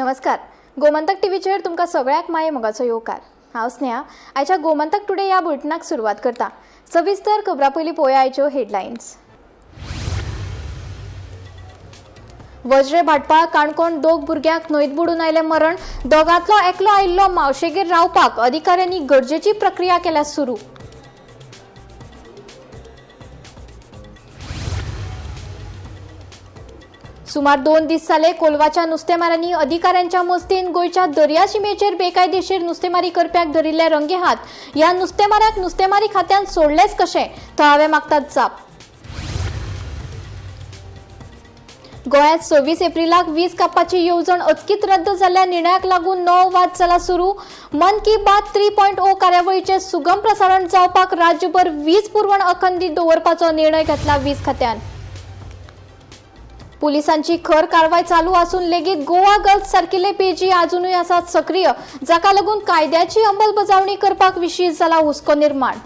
नमस्कार, गोमंतक टीव्हीचेर तुमकां सगळ्यांक माये मोगाचो येवकार. हांव स्नेहा. आयच्या गोमंतक टुडे ह्या बुलेटिनाक सुरवात करता. सविस्तर खबरां पयलीं पळोवया आयच्यो हेडलायन्स. वज्रे भाटपाळ काणकोण दोग भुरग्यांक न्हंयत बुडून आयलें मरण. दोगांतलो एकलो आयिल्लो मावशेगेर रावपाक. अधिकाऱ्यांनी गरजेची प्रक्रिया केल्या सुरू. सुमार 2 दीस जाले कोलवाच्या नुस्तेमारांनी अधिकाऱ्यांच्या मस्तीन गोंयच्या दर्या शिमेचेर बेकायदेशीर नुस्तेमारी करप्याक धरिल्ले रंगेहात. ह्या नुस्तेमाराक नुस्तेमारी खात्यान सोडलेच कशें? थळावे मागतात जाप. गोंयांत 26 एप्रिलाक वीज कापाची येवजण अचकीत रद्द जाल्ल्या निर्णयाक लागून नवो वाद जाला सुरू. मन की बात 3.0 कार्यावळीचें सुगम प्रसारण जावपाक राज्यभर वीज पुरवण अखंडीत दवरपाचो निर्णय घेतला वीज खात्यान. पुलिसांची खर कारवाय चालू आसून लेगीत गोवा गर्ल्स सारकिल्ले पेजी अजुनूय आसात सक्रीय, जाका लागून कायद्याची अंमलबजावणी करपाक विशीं जाला हुस्को निर्माण.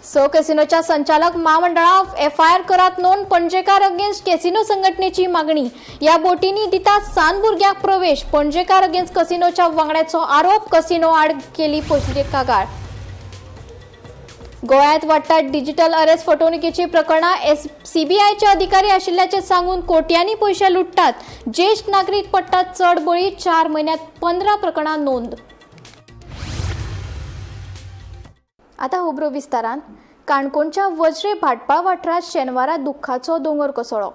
स कॅसिनोच्या संचालक म्हामंडळाक एफआयआर करात नोंद. पणजेकार अगेन्स्ट कॅसिनो संघटनेची मागणी. ह्या बोटींनी दितात सान भुरग्यांक प्रवेश. पणजेकार अगेन्स्ट कसिनोच्या वांगड्याचो आरोप. कसिनो आड केली पणजे कागाळ. गोंयांत वाडटात डिजिटल अरेस्ट फटवणुकीची प्रकरणां. सीबीआयचे अधिकारी आशिल्ल्याचें सांगून कोट्यांनी पयशे लुटतात. ज्येश्ठ नागरीक पडटात चड बळी. 4 म्हयन्यांत 15 प्रकरणां नोंद. आतां खबरो विस्तारान. काणकोणच्या वज्रे भाटपाळ वाठारांत शेनवारा दुख्खाचो दोंगर कोसळ्ळो.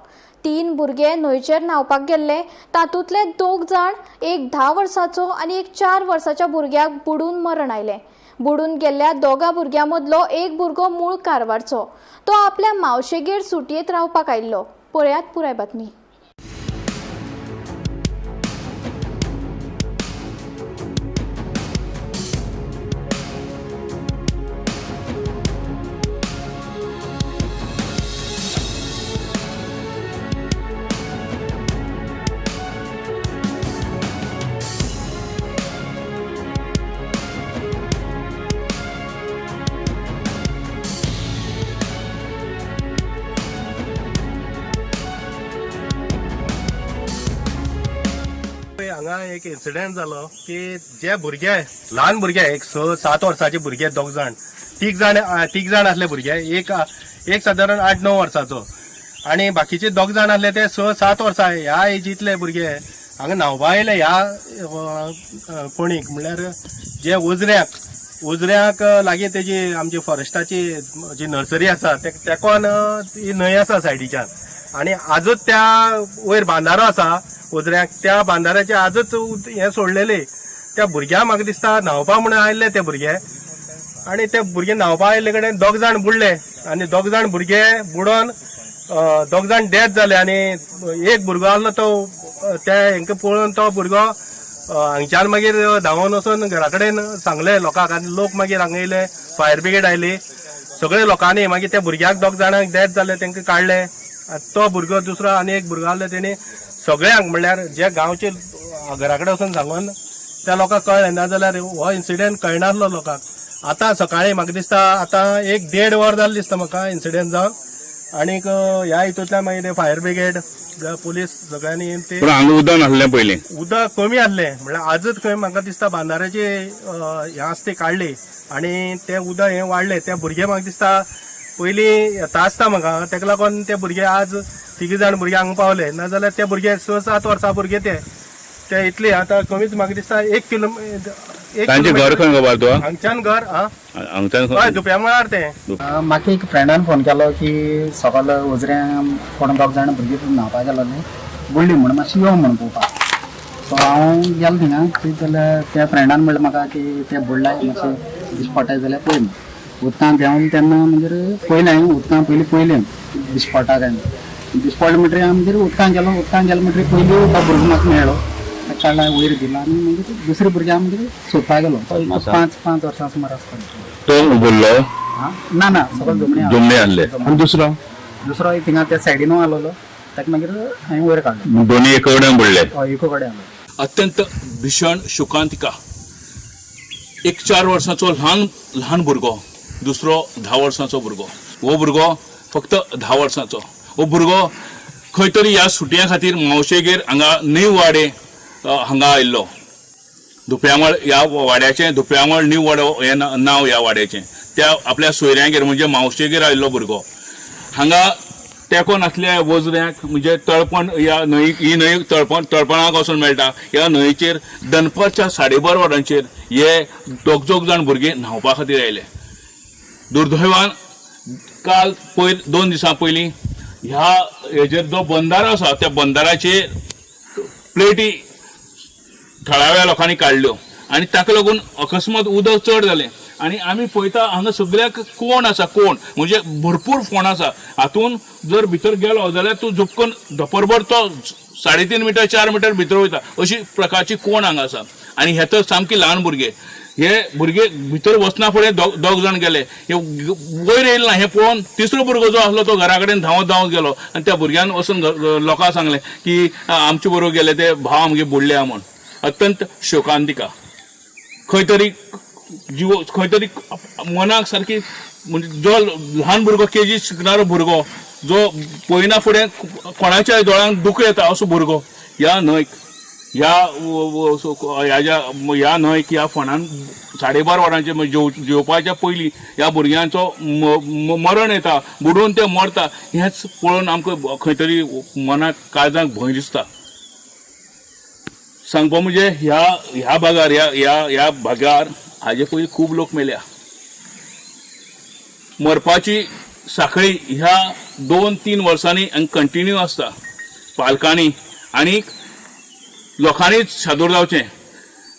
3 भुरगे न्हंयचेर न्हांवपाक गेल्ले. तातूंतले 2 जाण, एक 10 वर्सांचो आनी एक 4 वर्साच्या भुरग्याक बुडून मरण आयलें. बुडून गेल्ल्या 2 भुरग्यां मदलो एक भुरगो मूळ कारवारचो. तो आपल्या मावशेगेर सुटयेंत रावपाक आयिल्लो. पळयात पुराय बातमी. हांगा एक इन्सिडेंट जालो की जे भुरगे ल्हान भुरगे एक 6-7 वर्साचे भुरगे 2 जाण 3 जाण आसले भुरगे, एक एक सादारण 8-9 वर्साचो आनी बाकीचे 2 जाण आसले ते 6-7 वर्सां ह्या एजींतले भुरगे हांगा न्हांवपा आयले. ह्या कोणीक म्हणल्यार जे उजऱ्याक लागीं तेजी आमची फॉरेस्टाची जी नर्सरी आसा तेकोन ही न्हंय आसा सायडीच्यान आनी आजच त्या वयर बांदारो आसा उजऱ्याक, त्या बांदाऱ्याचे आजच हें सोडलेले. त्या भुरग्यांक म्हाका दिसता न्हांवपा म्हणून आयिल्ले ते भुरगे आनी ते भुरगे न्हांवपा आयिल्ले कडेन 2 जाण बुडले आनी 2 जाण भुरगे बुडोन 2 जाण डेथ जाले आनी एक भुरगो आसलो तो त्या हेंकां पळोवन तो भुरगो हांगच्यान मागीर धांवन वचून घरा कडेन सांगले लोकांक आनी लोक मागीर हांगा येयले, फायर ब्रिगेड आयली, सगळे लोकांनी मागीर त्या भुरग्याक 2 जाणांक डेथ जाले तांकां काडले. तो भुरगो दुसरो आनी एक भुरगो आसलो तेणी सगळ्यांक म्हणल्यार जे गांवचे घरा कडेन वचून सांगून त्या लोकांक कळ्ळें, नाजाल्यार हो इन्सिडेंट कळनासलो लोकांक. आतां सकाळीं म्हाका दिसता आतां 1-1.5 वर जालें दिसता म्हाका इन्सिडेंट जावन आनीक ह्या हितूंतल्यान मागीर ते फायर ब्रिगेड पुलीस सगळ्यांनी ते. पूण हांगा उदक नासलें पयलीं, उदक कमी आसलें म्हणल्यार आजच खंय म्हाका दिसता बांदाऱ्याचे हें आसा ती काडली आनी तें उदक हें वाडलें. ते भुरगे म्हाका दिसता पयलीं येता आसता म्हाका, तेका लागून ते भुरगे आज 3 जाण भुरगे हांगा पावले, नाजाल्यार ते भुरगे 6-7 वर्सां भुरगे ते इतले आतां कमीच म्हाका दिसता 1 किलोमिटर. तांचें घर खंय खबर तुका? हांगच्यान घर हांगच्यान हय दुप्या मळार तें. म्हाका एक फ्रेंडान फोन केलो की सकाळ उजऱ्यां कोण 2 जाण भुरगीं न्हांवपाक गेलोली बुडली म्हूण मातशी यो म्हूण पळोवपाक. सो हांव गेलो थिंगा, थंय जाल्यार त्या फ्रेंडान म्हणलें म्हाका की ते बुडला मातशें दिश्टी पडटा जाल्यार पळय म्हूण. उदकांत देंवन तेन्ना मागीर पळयलें हांवें, उदकांत पयलीं पळयलें दिश्टी पडटा काय दिश्टी पडलें म्हणटकीर हांव मागीर उदकांत गेलो. उदकांत गेलो म्हणटकीर पयलीं तो भुरगो म्हाका मेळ्ळो, ताका काडला वयर दिलो आनी मागीर दुसरे भुरग्याक मागीर सोदपाक गेलो. 5 वर्सां सुमार आसतलो तो बुडलो. ना ना सगळो जोमणे जोमणे आसले. आनी दुसरो दुसरो एक थिंगा त्या सायडीनू आसलेलो, ताका मागीर हांवें वयर काडलो. दोनी एका कडेन बुडले. हय एको कडेन आसलो. अत्यंत भीषण शोकांतिका. एक 4 वर्सांचो ल्हान ल्हान भुरगो, दुसरो 10 वर्सांचो भुरगो. हो भुरगो फक्त 10 वर्सांचो. हो भुरगो खंय तरी ह्या सुटयां खातीर मावशेगेर हांगा नीव वाडे हांगा आयिल्लो. धुप्यामळ ह्या वाड्याचें, धुप्यामळ नीव वाडो हें नांव ह्या वाड्याचें. त्या आपल्या सोयऱ्यांगेर म्हणजे मावशेगेर आयिल्लो भुरगो हांगा तेंको नासल्या वजऱ्याक म्हणजे तळपण ह्या न्हंय, ही न्हंय तळपणाक वचून मेळटा. ह्या न्हंयचेर दनपारच्या 12:30 वरांचेर हे दोग दोग जाण भुरगे न्हांवपा खातीर आयले. दुर्दैवान काल पयर 2 दिसां पयलीं ह्या हेजेर जो बंदारो आसा त्या बंदाराचेर प्लेटी थळाव्या लोकांनी काडल्यो आनी ताका लागून अकस्मात उदक चड जालें आनी आमी पळयता हांगा सगळ्याक कोण आसा, कोण म्हणजे भरपूर फोंड आसा. हातून जर भितर गेलो जाल्यार तूं झुपकन धोपरभर तो 3.5 मिटर 4 मिटर भितर वयता अशी प्रकारची कोण हांगा आसा. आनी हे तर सामकी ल्हान भुरगे, हे भुरगे भितर वचना फुडें दोग जाण गेले, हे वयर येयले ना. हें पळोवन तिसरो भुरगो जो आसलो तो घरा कडेन धांवत धांवत गेलो आनी त्या भुरग्यान वचून लोकांक सांगलें की आमचे बरोबर गेले ते भाव आमगे बुडले म्हूण. अत्यंत शोकांतिका, खंय तरी जीव, खंय तरी मनाक सारकी म्हणजे जो ल्हान भुरगो केजी शिकणारो भुरगो जो पळयना फुडें कोणाच्याय दोळ्यांक दुखो येता असो भुरगो ह्या न्हंयक ह्या ह्या न्हंयक ह्या फोंडान 12:30 वरांचेर जेवपाच्या पयलीं ह्या भुरग्यांचो मरण येता, बुडून ते मरता. हेंच पळोवन आमकां खंय तरी मनाक काळजाक भंय दिसता. सांगपा म्हणजे ह्या ह्या भागार ह्या ह्या ह्या भागार हाजे पयलीं खूब लोक मेल्या. मरपाची साखळी ह्या 2-3 वर्सांनी कंटिन्यू आसता. पालकांनी आनी लोकांनीच सादूर जावचें.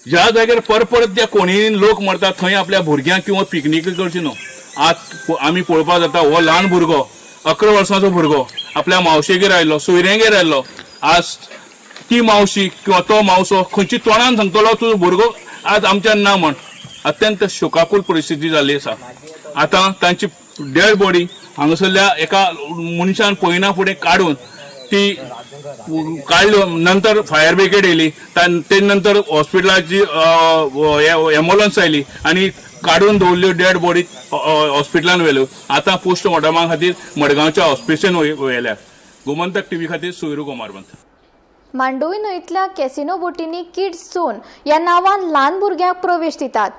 ज्या जाग्यार परत त्या कोणीन लोक मरतात थंय आपल्या भुरग्यांक किंवा पिकनीक करची न्हू. आज आमी पळोवपाक जाता हो ल्हान भुरगो 11 वर्सांचो भुरगो आपल्या मावशेगेर आयलो, सोयऱ्यांगेर आयलो. आज ती मावशी किंवा तो मावसो खंयची तोंडान सांगतलो तुजो भुरगो आज आमच्यान ना म्हण. अत्यंत शोकाकूल परिस्थिती जाल्ली आसा. आतां तांची डेड बॉडी हांगासरल्या एका मनशान पळयना फुडें काडून ती काडल्यो. नंतर फायर ब्रिगेड येयली, ते नंतर हॉस्पिटलाची एम्बुलन्स आयली आनी काडून दवरल्यो डेड बॉडी हॉस्पिटलान व्हेल्यो. आतां पोस्टमॉर्टमा खातीर मडगांवच्या हॉस्पिटलान व्हेल्या. गोमंतक टीव्ही खातीर सोयरू कुमारबंत. मांडोवी न्हंयतल्या कॅसिनो बोटींनी किड्स झोन ह्या नांवान ल्हान भुरग्यांक प्रवेश दितात.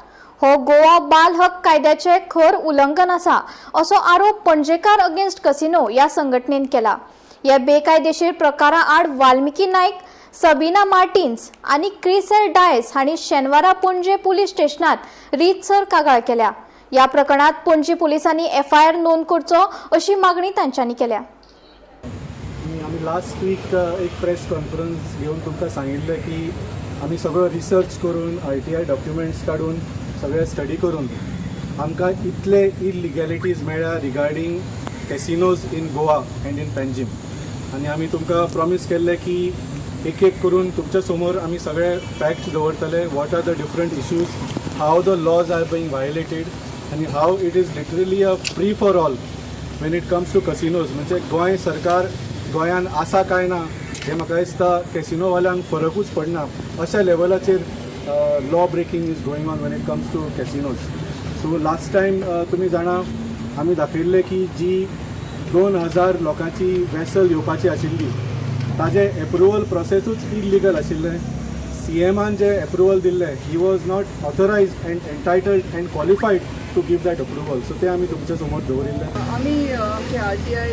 हो गोवा बाल हक कायद्याचे खर उल्लंघन आसा असो आरोप पणजेकार अगेन्स्ट कसिनो ह्या संघटनेन केला. ह्या बेकायदेशीर प्रकारा आड वाल्मिकी नायक, सबीना मार्टिन्स आनी क्रिसेल डायस हांणी शेनवारा पणजे पुलीस स्टेशनात रीतसर कागाळ केल्या. ह्या प्रकरणात पणजी पुलिसांनी एफआयआर नोंद करचो अशी मागणी तांच्यांनी केल्या. आमी लास्ट वीक एक प्रेस कॉन्फरन्स घेवन तुमकां सांगिल्लें की आमी सगळो रिसर्च करून RTI documents काडून सगळे स्टडी करून आमकां इतले इलिगॅलिटीज मेळ्ळ्या regarding casinos in Goa and in Panjim. आनी आमी तुमकां प्रॉमीस केल्लें की एक एक करून तुमच्या समोर आमी सगळे फॅक्ट्स दवरतले, what are the different issues, how the laws are being violated आनी how it is literally a free for all when it comes to casinos. म्हणजे गोंय सरकार गोंयान आसा काय ना हें म्हाका दिसता कॅसिनोवाल्यांक फरकूच पडना अशा लेवलाचेर law breaking is going on when it comes to casinos. So last time तुमी जाणा आमी दाखयल्लें की जी 2000 लोकांची वेसल येवपाची आशिल्ली ताजें एप्रुवल प्रोसेसूच इलिगल आशिल्लें. सीएमान जे एप्रुवल दिल्लें he was not authorised and entitled and qualified to give that approval. So तें आमी तुमच्या समोर दवरिल्लें. आमी आमचे RTI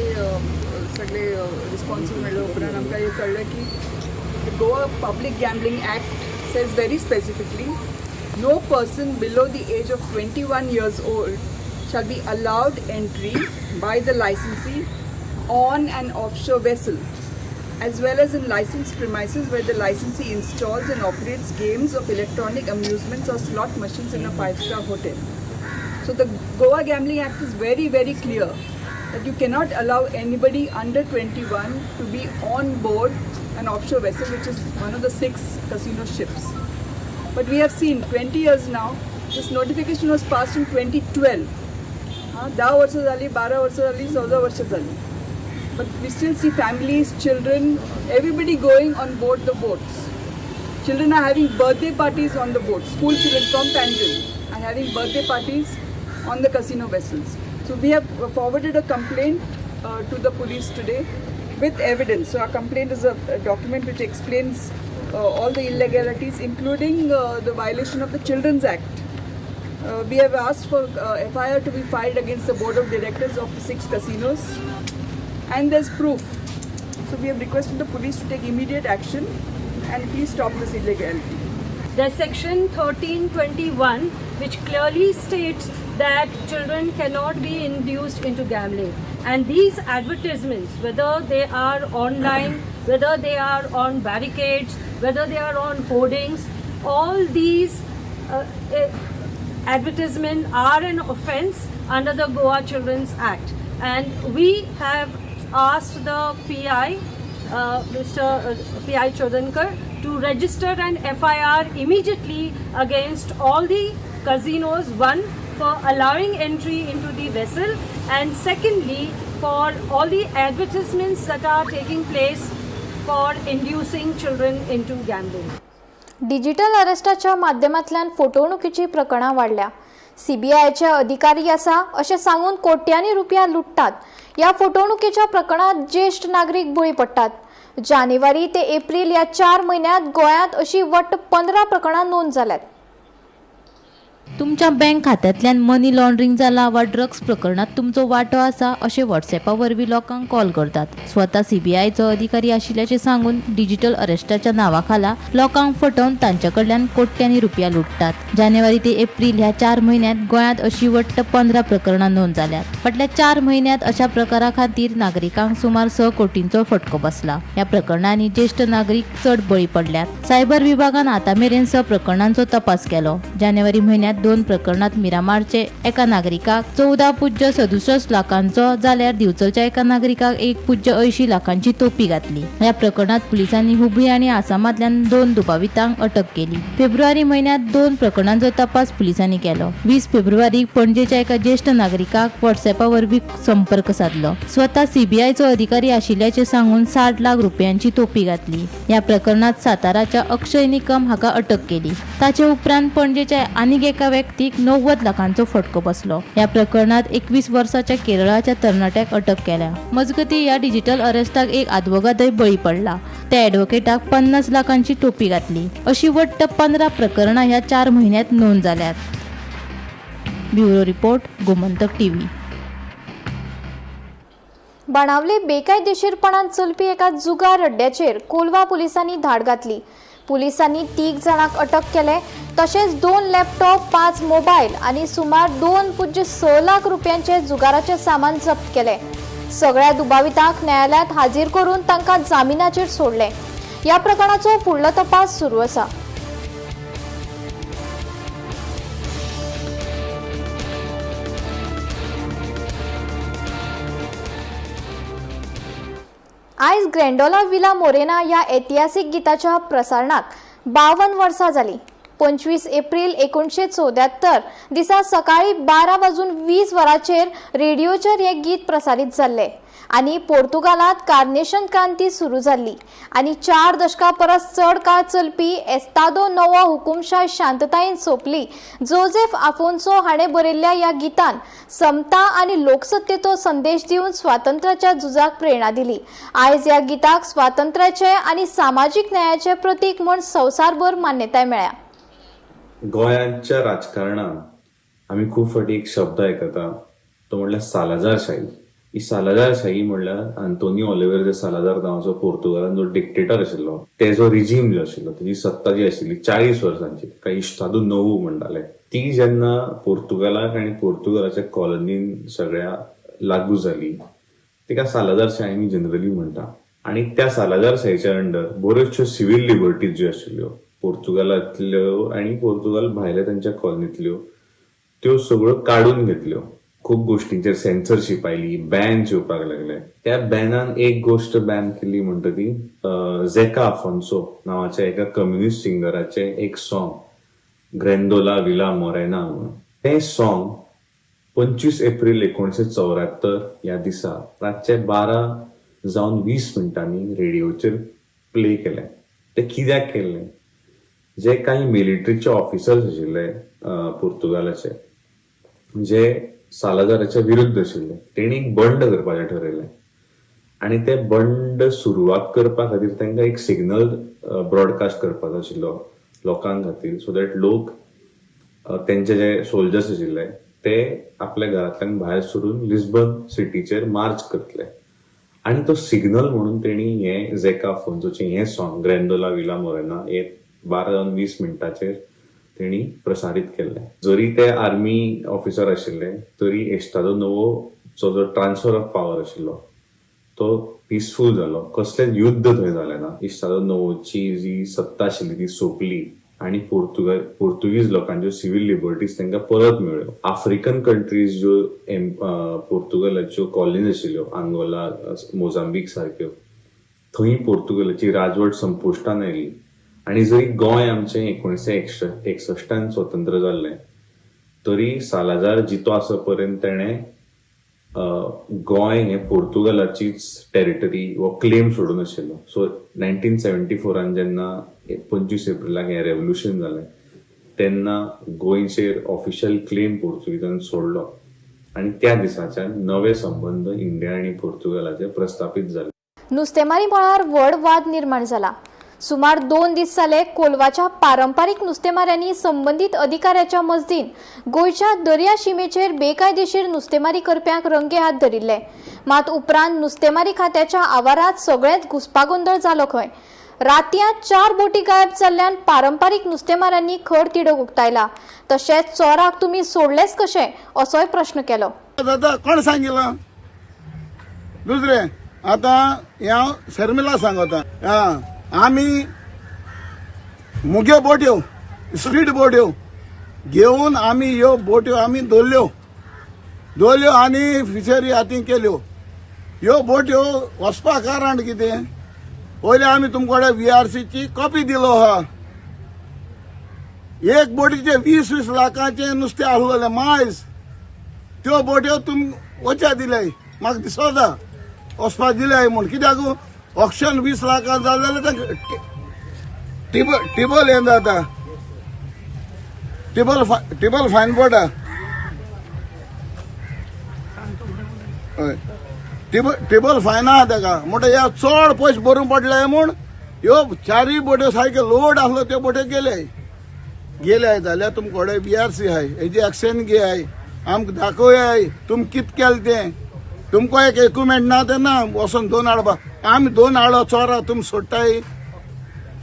सगळे रिस्पॉन्सीस मेळ्ळे उपरांत आमकां हें कळ्ळें की Goa Public Gambling Act says very specifically, no person below the age of 21 years old shall be allowed entry by the licensee on an offshore vessel, as well as in licensed premises where the licensee installs and operates games of electronic amusements or slot machines in a 5-star hotel. So the Goa Gambling Act is very, very clear that you cannot allow anybody under 21 to be on board an offshore vessel, which is one of the 6 casino ships. But we have seen 20 years now, this notification was passed in 2012. 10 वर्सां जाली, 12 वर्सां जाली, 14 वर्सां जाली. But we still see families, children, everybody going on board the boats. Children are having birthday parties on the boats. School children from Panjim are having birthday parties on the casino vessels. So we have forwarded a complaint to the police today with evidence. So our complaint is a document which explains all the illegalities, including the violation of the Children's Act. We have asked for FIR to be filed against the board of directors of the 6 casinos, and there's proof. So we have requested the police to take immediate action and please stop this illegality. There's section 1321, which clearly states that children cannot be induced into gambling. And these advertisements, whether they are online, whether they are on barricades, whether they are on hoardings, all these advertisements are an offense under the Goa Children's Act. And we have asked the PI, Mr. PI Chodankar, to register an FIR immediately against all the casinos, one, for allowing entry into the vessel, and secondly, for all the advertisements that are taking place for inducing children into gambling. Digital अरेस्टाच्या माध्यमांतल्यान फटवणुकीची प्रकरणां वाडल्या. सीबीआयचे अधिकारी आसा अशें सांगून कोट्यांनी रुपया लुट्टात. ह्या फटवणुकीच्या प्रकरणांत ज्येश्ठ नागरीक बळी पडटात. जानेवारी ते एप्रील ह्या 4 म्हयन्यांत गोंयांत अशी वट्ट 15 प्रकरणां नोंद जाल्यात. तुमच्या बँक खात्यांतल्यान मनी लॉन्ड्रिंग जाला वा ड्रग्स प्रकरणात तुमचो वांटो आसा अशें व्हॉट्सएपा वरवीं लोकांक कॉल करतात. स्वता सीबीआयचो अधिकारी आशिल्ल्याचें सांगून डिजिटल अरेस्टाच्या नांवा खाला लोकांक फटोवन तांचे कडल्यान कोट्यांनी रुपया लुट्टात. जानेवारी ते एप्रील ह्या 4 म्हयन्यांत गोंयांत अशी वट्ट 15 प्रकरणां नोंद जाल्यात. फाटल्या 4 म्हयन्यांत अशा प्रकारा खातीर नागरिकांक सुमार 6 कोटींचो फटको बसला. ह्या प्रकरणांनी ज्येश्ठ नागरीक चड बळी पडल्यात. सायबर विभागान आतां मेरेन 6 प्रकरणांचो तपास केलो. जानेवारी म्हयन्यांत 2 प्रकरणात मिरामारचे एका नागरिकाक 14.67 लाखांचो जाल्यार दिवचलच्या एका नागरिकाक 1.80 लाखांची तोपी घातली. ह्या प्रकरणात पुलिसांनी हुबळी आनी आसामांतल्यान 2 दुबावितांक अटक केली. फेब्रुवारी म्हयन्यांत 2 प्रकरणांचो तपास पुलिसांनी केलो. 20 फेब्रुवारीक पणजेच्या एका ज्येश्ठ नागरिकाक व्हॉट्सएपा वरवीं संपर्क साधलो. स्वता सीबीआयचो अधिकारी आशिल्ल्याचें सांगून 60 लाख रुपयांची तोपी घातली. ह्या प्रकरणात साताराच्या अक्षय निकम हाका अटक केली. ताचे उपरांत पणजेच्या आनीक एका व्यक्तीक 90 लाखांचो फटको बसलो. ह्या प्रकरणात 21 वर्साच्या केरळाच्या तरणाट्याक अटक केल्या. मजगती ह्या डिजिटल अरेस्टाक एक आदवोगादय बळी पडला. त्या ॲडव्होकेटाक 50 लाखांची टोपी घातली. अशी वट्ट 15 प्रकरणां ह्या 4 म्हयन्यांत नोंद जाल्यात. Bureau report, Gomantak TV. Benaulim बेकायदेशीरपणान चलपी एका जुगार अड्ड्याचेर कोलवा पुलिसांनी धाड घातली. पुलिसांनी 3 जाणांक अटक केले. तशेंच 2 लॅपटॉप, 5 मोबायल आनी सुमार 2.6 लाख रुपयांचे जुगाराचे सामान जप्त केले. सगळ्या दुबावितांक न्यायालयात हाजीर करून तांकां जामिनाचेर सोडले. ह्या प्रकरणाचो फुडलो तपास सुरू आसा. आयज ग्रँडोला विला मोरेना ह्या ऐतिहासीक गिताच्या प्रसारणाक 52 वर्सां जाली. 25 एप्रील 1974 दिसा सकाळी 12:20 रेडियोचेर हें गीत प्रसारीत जाल्लें आनी पोर्तुगालांत कार्नेशन क्रांती सुरू जाल्ली आनी 4 दशकां परस चड काळ चलपी एस्तादो नोवो हुकुमशाय शांततायेन सोंपली. जोझेफ आफोन्सो हाणें बरयल्ल्या ह्या गितान समता आनी लोकसत्तेचो संदेश दिवन स्वातंत्र्याच्या झुजाक प्रेरणा दिली. आयज ह्या गिताक स्वातंत्र्याचें आनी सामाजीक न्यायाचें प्रतीक म्हूण संवसारभर मान्यताय मेळ्ळ्या. गोंयांच्या राजकारणांत आमी खूब फावटी एक शब्द आयकता तो म्हणल्यार सालाझारशाही. ही सालाझारशाही म्हणल्यार आंतोनियो ऑलिव्हेर दे सालाझार नांवाचो पोर्तुगालान जो डिक्टेटर आशिल्लो तेजो रिजीम जो आशिल्लो, तेजी सत्ता जी आशिल्ली 40 वर्सांची, ताका इश्तादू नोवू म्हणटाले, ती जेन्ना पोर्तुगालाक आनी पोर्तुगालाच्या कॉलनीन सगळ्या लागू जाली तिका सालाझारशाही आमी जनरली म्हणटा. आनी त्या सालाझारशाहीच्या अंडर बऱ्योचश्यो सिव्हील लिबर्टीज ज्यो आशिल्ल्यो पोर्तुगालांतल्यो आनी पोर्तुगाल भायल्या तांच्या कॉलनींतल्यो त्यो सगळ्यो काडून घेतल्यो. खूब गोष्टींचेर सेन्सरशीप आयली, बॅन्स येवपाक लागले. त्या बॅनान एक गोष्ट बॅन केली म्हणटा ती झेका आफोन्सो नांवाच्या एका कम्युनिस्ट सिंगराचें एक सॉंग ग्रँडोला विला मोरेना म्हणून. तें सॉंग 25 एप्रील 1974 ह्या दिसा रातचे 12:20 रेडियोचेर प्ले केलें. तें कित्याक केल्लें? जे काही मिलिटरीचे ऑफिसर्स आशिल्ले पोर्तुगालाचे, जे सालाझाराच्या विरुद्ध आशिल्ले. तेणी एक बंड करपाचें ठरयलें आनी तें बंड सुरवात करपा खातीर तांकां एक सिग्नल ब्रॉडकास्ट करपाचो आशिल्लो लोकां खातीर, सो that लोक तेंचे जे सोल्जर्स आशिल्ले ते आपल्या घरांतल्यान भायर सरून लिस्बन सिटीचेर मार्च करतले. आनी तो सिग्नल म्हणून तेणी हें झेका आफोंसोचें हें सॉंग ग्रँडोला विला मोरेना हे 12 जावन 20 मिनटाचेर तेणी प्रसारीत केल्लें. जरी ते आर्मी ऑफिसर आशिल्ले तरी एस्तादो नोवोचो जो ट्रान्सफर ऑफ पावर आशिल्लो तो पिसफूल जालो. कसलेंच युद्ध थंय जालें ना. इस्तादो नोवोची जी सत्ता आशिल्ली ती सोंपली आनी पोर्तुगीज लोकांच्यो सिवील लिबर्टीज तांकां परत मेळ्ळ्यो. आफ्रिकन कंट्रीज ज्यो पोर्तुगालाच्यो कॉलनीज आशिल्ल्यो, आंगोला, मोजांबीक सारक्यो, थंय पोर्तुगालाची राजवट संपुश्टान आयली. आनी जरी गोंय आमचें 1961 स्वतंत्र जाल्लें तरी सालाजार जितो आसा पर्यंत तेणें गोंय हें पोर्तुगालाचीच टेरिटरी हो क्लेम सोडूंक नाशिल्लो. सो 1974 जेन्ना 25 एप्रिलाक हें रेवोल्युशन जालें तेन्ना गोंयचेर ऑफिशियल क्लेम पोर्तुगीजान सोडलो आनी त्या दिसाच्यान नवे संबंद इंडिया आनी पोर्तुगालाचे प्रस्थापीत जाले. नुस्तेमारी मळार व्हड वाद निर्माण जाला. सुमार 2 दीस जाले कोलवाच्या पारंपारीक नुस्तेमाऱ्यांनी संबंदीत अधिकाऱ्याच्या मजतीन गोंयच्या दर्या शिमेचेर बेकायदेशीर नुस्तेमारी करप्यांक रंगे हात धरिल्ले. मात उपरांत नुस्तेमारी खात्याच्या आवारात सगळेच घुस्पागोंदळ जालो खंय. रातयां चार बोटी गायब जाल्ल्यान पारंपारीक नुस्तेमाऱ्यांनी खर तिडक उक्तायला. तशेंच चोराक तुमी सोडलेच कशे असोय प्रश्न केलो. जाता कोण सांगितलं? दुसरें आतां हांव शर्मिला सांगता. आं, आमी मुगे बोट्यो, स्पीड बोट्यो घेवन आमी ह्यो बोट्यो आमी दवरल्यो दवरल्यो आनी फिशरी हातीन केल्यो. ह्यो बोट्यो वचपा कारण कितें? पयलीं आमी तुमचे कडेन व्हीआरसीची कॉपी दिलो आहा. एक बोटीचे 20-20 लाखाचें नुस्तें आसलेलें मायज. त्यो बोट्यो तुम वच्या दिले. म्हाका दिसता वचपा दिले म्हूण. कित्याक ऑक्शन 20 लाखां जालें जाल्यार तांकां टिबल टिबल हें जाता, टिबल टिबल फायन पडटा. हय, टिबल टिबल फायन आहा ताका. म्हणटा ह्या चड पयशे भरूंक पडले म्हूण ह्यो चारूय बोट्यो सारक्यो लोड आसलो त्यो बोट्यो गेले गेले. जाल्यार तुमचे कडेन व्हीआरसी आहाय, हेजी एक्शन घेयाय, आमकां दाखोवयाय तुम कित केलें तें. तुमकां एक इक्विपमेंट ना तें ना वचोन दोन हाडपा. आमी दोन हाडो चोरा तुमी सोडटाय?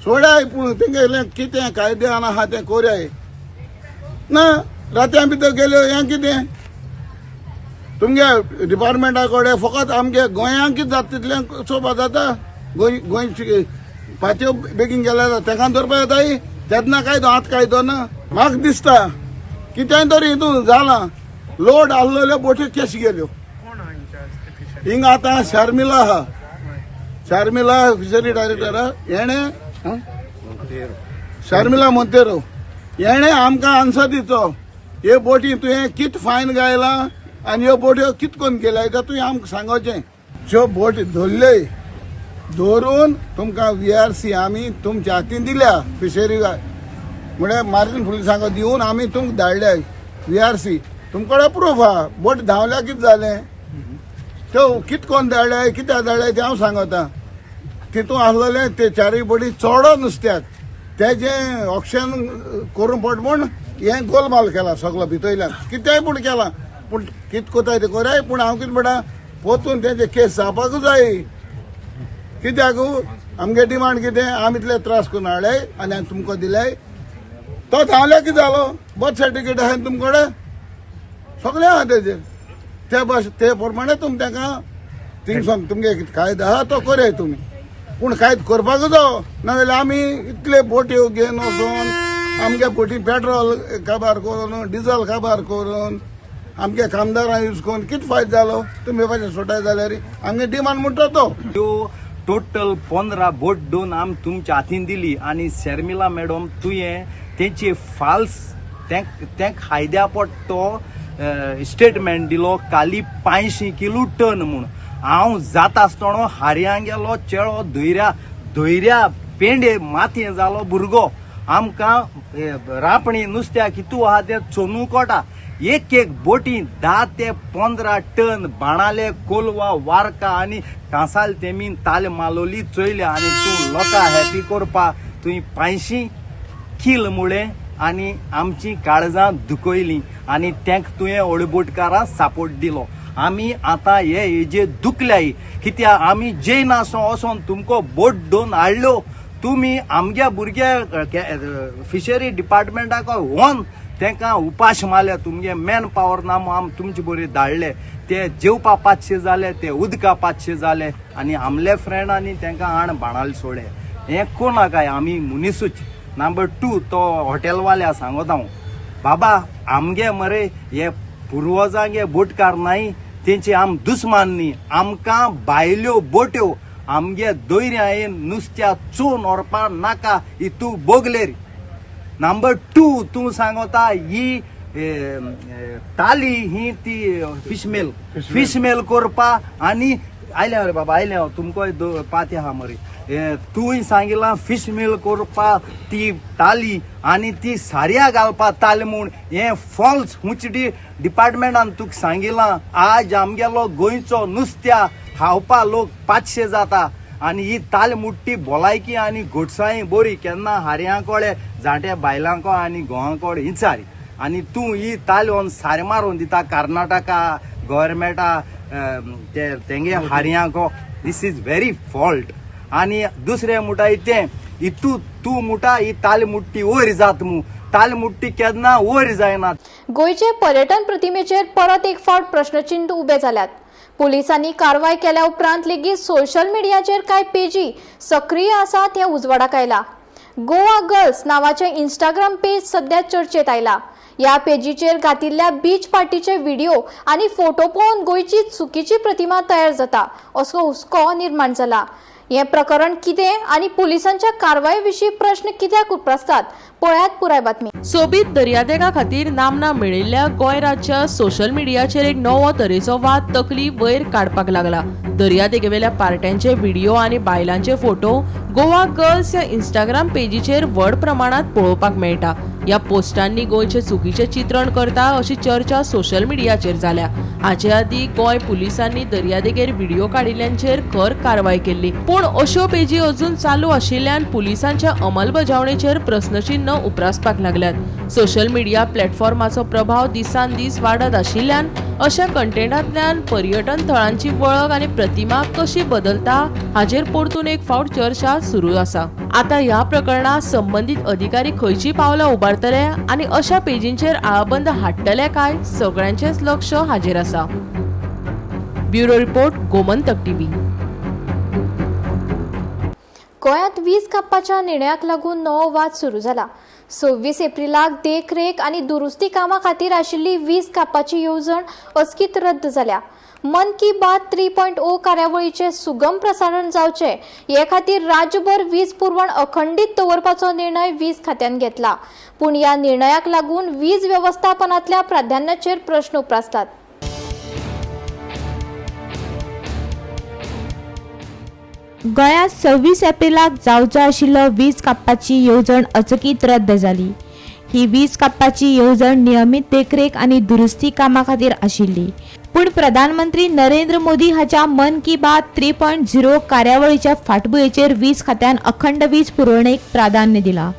सोडाय. पूण तेंगे कितें कायद्यान आहा तें कोरयाय ना. रातयां भितर गेल्यो हें कितें? तुमगे डिपार्टमेंटा कडेन फकत आमगे गोंयांक कितें जाता तितलें चोवपा जाता. गोंय गोंयची पातयो बेगीन गेल्यार तांकां दवरपा येताय तेन्ना कायदो आतां कायदो ना. म्हाका दिसता कितेंय तरी हितून जालां. लोड आसलेल्यो बोट्यो केश गेल्यो. हिंगा आतां शर्मिला आहा, शर्मिला फिशरी डायरेक्टर हेणे, शर्मिला मोंतेरो हेणे आमकां आन्सर दिचो. हे बोटी तुवें कित फायन गायला आनी ह्यो बोट्यो कित कोन्न गेल्या ते तुवें आमकां सांगोचें. ज्यो बोटी धरल्यो, धरून तुमकां व्हीआरसी आमी तुमच्या हातीन दिल्या. फिशरी म्हळ्यार मारीन पुलिसांक दिवन आमी तुमकां धाडल्या व्हीआरसी. तुमकडे प्रूफ आहा. बोट धांवल्या कितें जालें? त्यो कित कोन्न धाडल्या, कित्याक धाडल्या तें हांव सांगता. तितून आसलेले ते चारूय बोटी चोडो नुस्त्याक तेजें ऑक्शन करूंक पड म्हूण हें गोलमाल केला सगलो भितरल्यान. कितेंय पूण केलां, पूण कित कोताय तें कोराय. पूण हांव कितें म्हणटा, पोतून तेंचे केस जावपाकूच जाय. कित्याक आमगे डिमांड कितें? आमी इतले त्रास करून हाडले आनी हांवें तुमकां दिले. तो धांवल्या कितें जालो? बर्थ सर्टिफिकेट आहा न्ही तुमचे कडेन, सगळें आहा तेजेर. ते बस ते प्रमाणे तुमी ताका थिंगसून तुमगे कायदो आहा तो करया तुमी. पूण कायदो करपाकूच जावो, नाजाल्यार आमी इतले बोट्यो घेवन वचून आमगे बोटी पेट्रोल काबार करून, डिजल काबार करून, आमगे कामदारां यूज करून कितें फायदो जालो? तुमी पयशे सोडटाय जाल्यार आमगे डिमांड म्हणटा तो. त्यो टोटल 15 बोट दोन आम तुमच्या हातीन दिली आनी शर्मिला मॅडम, तुवें तेंचे फाल्स तें कायद्या पट्टो स्टेटमेंट दिलो काली 500 किलो टन म्हूण. हांव जाता आसतना हारयां गेलो चेडो धैर्या धैर्या पेंडे मातयें जालो भुरगो. आमकां रांपणी नुस्त्या कितू आहा तें चोनू कोटा. एक एक बोटी 10 ते 15 टन बाणाले, कोलवा, वारका आनी कांसाल तेमीन ताल मालोली चोयल्या आनी तूं लोकां हॅपी करपा तुवें 500 कील मुळे आनी आमची काळजां दुखयलीं आनी तेंक तुवें ओळबोटकारां सपोर्ट दिलो. आमी आतां हे हेजे दुखल्याय कित्याक आमी जैन आसो वचोन तुमकां बोट दोन हाडल्यो, तुमी आमगे भुरगे फिशरी डिपार्टमेंटाक व्हरून तेंकां उपाश मारले. तुमगे मॅन पावर ना म्हूण आमी तुमचे बरी धाडले, ते जेवपा 500 जाले, ते उदका 500 जाले आनी आमले फ्रेंडांनी तेंकां हाण बाणाल सोडले. हें कोणा काय आमी मनीसूच. नंबर 2 तो हॉटेलवाल्या सांगता हांव, बाबा आमगे मरे हे पुर्वजांगे बोटकार न्हय, तेंचे आम दुस्मान न्ही. आमकां भायल्यो बोट्यो आमगे दोयऱ्या येन नुस्त्या चोन व्हरपा नाका हितू बोगलेर. नंबर 2 तूं सांगता ही ताली ही ती फिशमेल फिशमेल करपा आनी आयल्या रे बाबा आयल्या हांव तुमकां पाती आहा मरे. तुवें सांगिलां फिशमेल करपा ती ताली आनी ती सारया घालपा ताल म्हूण, हें फॉल्स हुंचडी डिपार्टमेंटान तुका सांगिलां. आज आमगेलो गोंयचो नुस्त्या खावपा लोक 500 जाता आनी ही ताल मुट्टी भलायकी आनी गोडसाय बरी केन्ना हारयां कोळे जाण्ट्या बायलांको आनी गोवांकोळे हिंचारी आनी तूं ही ताल व्हरून सारें मारून दिता कर्नाटका गव्हर्मेंटा ते तेंगे हारयांको. This is very fault. आनी दुसरें म्हणटा तें इतू तूं म्हणटा ही ताल मुट्टी वयर जात मू, ताल मुट्टी केन्ना वयर जायना. गोंयचे पर्यटन प्रतिमेचेर परत एक फावट प्रश्नचिन्ह उबे जाल्यात. पुलिसांनी कारवाय केल्या उपरांत लेगीत सोशल मिडियाचेर कांय पेजी सक्रीय आसात हें उजवाडाक आयला. गोवा गर्ल्स नांवाचें इंस्टाग्राम पेज सध्या चर्चेत आयला. ह्या पेजीचेर घातिल्ल्या बीच पार्टीचे व्हिडिओ आनी फोटो पळोवन गोंयची चुकीची प्रतिमा तयार जाता असो हुस्को निर्माण जाला. हें प्रकरण कितें आनी पुलिसांच्या कारवाये विशीं प्रश्न कित्याक उप्रासतात, पळयात पुराय बातमी. सोबीत दर्यादेगा खातीर नामना मेळिल्ल्या गोंय राज्य सोशल मिडियाचेर एक नवो तरेचो वाद तकली वयर काडपाक लागला. दर्यादेगेवेल्या पार्ट्यांचे व्हिडिओ आनी बायलांचे फोटो गोवा गर्ल्स ह्या इंस्टाग्राम पेजीचेर व्हड प्रमाणात पळोवपाक मेळटा. ह्या पोस्टांनी गोंयचें चुकीचें चित्रण करता अशी चर्चा सोशल मिडियाचेर जाल्या. हाचे आदीं गोंय पुलिसांनी दर्यादेगेर व्हिडिओ काडिल्ल्यांचेर खर कारवाय केल्ली, पूण अश्यो पेजी अजून चालू आशिल्ल्यान पुलिसांच्या अंमलबजावणेचेर प्रस्नचिन्ह उप्रासपाक लागल्यात. सोशल मिडिया प्लॅटफॉर्माचो प्रभाव दिसान दीस वाडत आशिल्ल्यान अशा कंटेंटांतल्यान पर्यटन थळांची वळख आनी प्रतिमा कशी बदलता हाचेर परतून एक फावट चर्चा सुरू आसा. आतां ह्या प्रकरणात संबंदीत अधिकारी खंयची पावलां उबारतले आनी अशा पेजींचेर आळाबंद हाडटले काय, सगळ्यांचेच लक्ष हाजेर आसा. Bureau report, Gomantak TV. गोंयांत वीज कापपाच्या निर्णयाक लागून नवो वाद सुरू जाला. 26 एप्रिलाक देखरेख आनी दुरुस्ती कामां खातीर आशिल्ली वीज कापपाची येवजण अचकीत रद्द जाल्या. मन की बात 3.0 कार्यावळीचें सुगम प्रसारण जावचें हे खातीर राज्यभर वीज पुरवण अखंडीत दवरपाचो निर्णय वीज खात्यान घेतला. पूण ह्या निर्णयाक लागून वीज वेवस्थापनांतल्या प्राधान्याचेर प्रश्न उप्रासतात. गोंयांत 26 एप्रिलाक जावचो आशिल्लो वीज कापपाची येवजण अचकीत रद्द जाली. ही वीज कापपाची येवजण नियमीत देखरेख आनी दुरुस्ती कामा खातीर आशिल्ली, पूण प्रधानमंत्री नरेंद्र मोदी हाच्या मन की बात 3.0 कार्यावळीच्या फाटभुंयेचेर वीज खात्यान अखंड वीज पुरवणेक प्राधान्य दिला.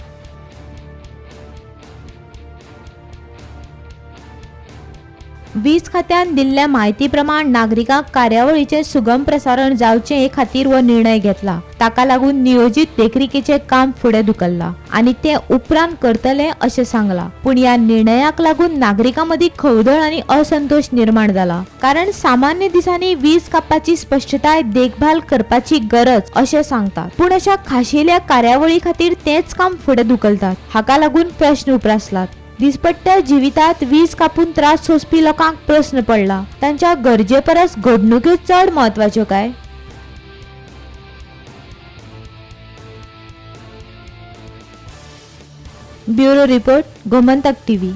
वीज खात्यान दिल्ल्या म्हायती प्रमाण नागरिकांक कार्यावळीचें सुगम प्रसारण जावचें हे खातीर हो निर्णय घेतला. ताका लागून नियोजीत देखरेखीचें काम फुडें धुकल्लां आनी तें उपरांत करतले अशें सांगलां. पूण ह्या निर्णयाक लागून नागरिकां मदीं खवदळ आनी असंतोश निर्माण जाला, कारण सामान्य दिसांनी वीज कापपाची स्पश्टताय देखभाल करपाची गरज अशें सांगतात, पूण अशा खाशेल्या कार्यावळी खातीर तेंच काम फुडें धुकलतात. हाका लागून प्रश्न उप्रासलात. दिसपट्ट्या जिवितात वीज कापून त्रास सोंसपी लोकांक प्रस्न पडला, तांच्या गरजे परस घडणुक्यो चड म्हत्वाच्यो काय? Bureau report, Gomantak TV.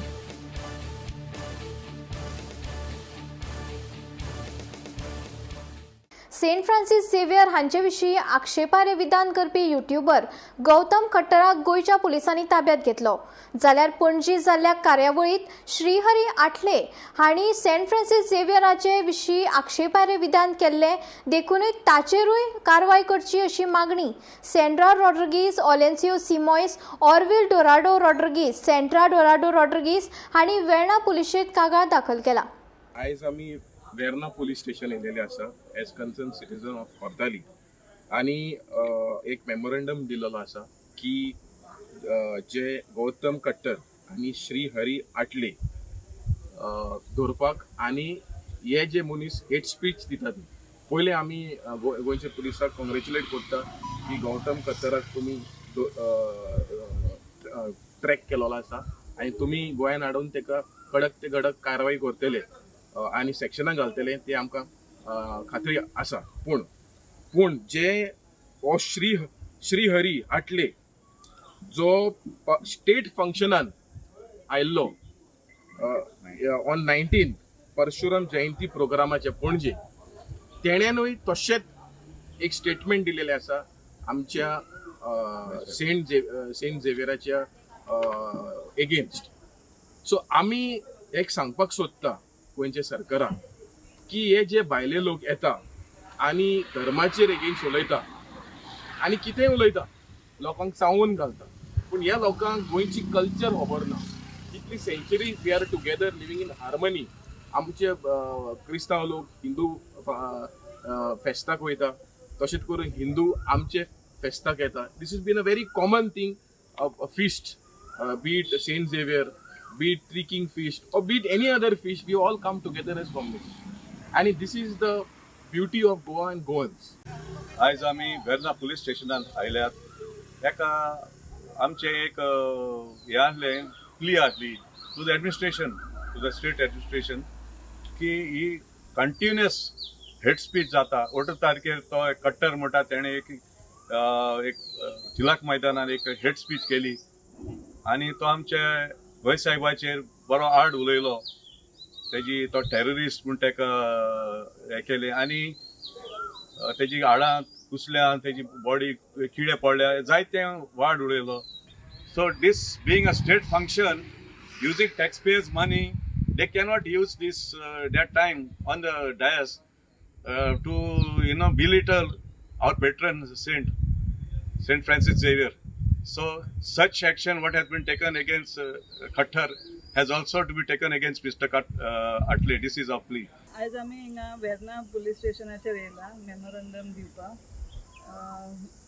Saint Francis Xavier हांचे विशीं आक्षेपार्ह विधान करपी युट्यूबर गौतम खट्टराक गोंयच्या पुलिसांनी ताब्यात घेतलो. जाल्यार पणजी जाल्ल्या कार्यावळींत श्रीहरी आठले हांणी सेंट फ्रांसीस झेवियराचे विशीं आक्षेपार्ह विधान केल्लें देखूनय ताचेरूय कारवाय करची अशी मागणी सेंड्रा रॉड्रिगीस, ओलेन्सियो सिमॉयस, ऑर्विल डोराडो रॉड्रिगीस, सेंट्रा डोराडो रॉड्रिगीस हांणी वेर्णा पुलिशेंत कागाळ दाखल केला. आयज आमी वेर्ना पुलीस स्टेशन येयलेले आसा as concern citizen of Cortalim आनी एक मेमोरंडम दिलेलो आसा की जे गौतम कट्टर आनी श्री हरी आटले धरपाक आनी हे जे मनीस हेट स्पीच दितात. पयले आमी गोंयच्या पुलिसाक कॉंग्रेच्युलेट करता की गौतम कट्टराक तुमी ट्रॅक केलेलो आसा आनी तुमी गोंयान हाडून ताका कडक ते कडक कारवाय करतले आनी सेक्शनां घालतले ते आमकां खात्री आसा. पूण जे हो श्रीहरी आटले जो स्टेट फंक्शनान आयिल्लो ऑन 19 परशुराम जयंती प्रोग्रामाचे पणजे, तेणेनूय तशेंच एक स्टेटमेंट दिलेलें आसा आमच्या सेंट झेवियराच्या एगेन्स्ट. सो आमी एक सांगपाक सोदता गोंयच्या सरकाराक की हे जे भायले लोक येता आनी धर्माचेर एगेन्स्ट उलयता आनी कितेंय उलयता, लोकांक चावून घालता, पूण ह्या लोकांक गोंयची कल्चर खबर ना. इतली century we are together living in harmony. आमचे क्रिस्तांव लोक हिंदू फेस्ताक वयता, तशेंच करून हिंदू आमचे फेस्ताक येता. This is been a very common thing of feast, be it Saint Xavier, be it Three King Feast or be it any other feast, we all come together as community. And this is the beauty of Goa and Goans. आयज आमी Verna police स्टेशनान आयल्यात. एका आमचें एक हें आहलें, plea आहली to the administration, to the state administration की ही कंटिन्युअस हेट स्पीच जाता. 18 तारखेर तो कट्टर म्हणटा तेणें एक एक तिलक मैदानान एक हेट स्पीच केली आनी तो आमचे गोंय साहेबाचेर बरो आड उलयलो. तेजी तो टेररिस्ट म्हूण ताका हें केलें आनी तेजी हाडां कुसल्या, तेजी बॉडी किडे पडल्या, जायते वाड उडयलो. So this being a state function, using tax payers money, they cannot use this that time on the dais to belittle our patron saint, Saint Francis Xavier. So such action what has been taken against Khattar has also to be taken against Mr. Atle. This is our plea. आयज आमी हिंगा Verna police स्टेशनाचेर येयला memorandum दिवपाक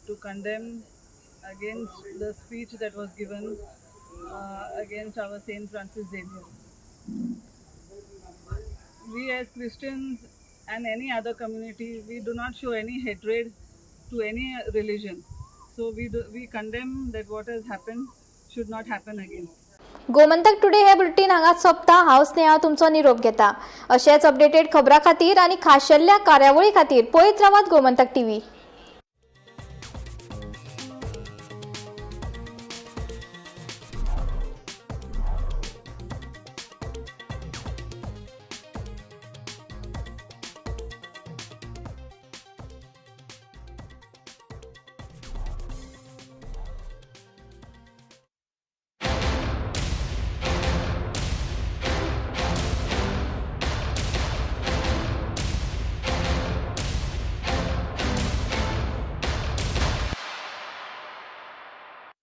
to condemn against the speech that was given against our Saint Francis Xavier. We as Christians and any other community, we do not show any hatred to any religion. So we condemn that what has happened should not happen again. Gomantak today हे bulletin हांगाच सोंपता. हांव स्नेहा तुमचो निरोप घेता. अशेच updated खबरां खातीर आनी खाशेल्ल्या कार्यावळी खातीर पळयत रावात गोमंतक टीव्ही.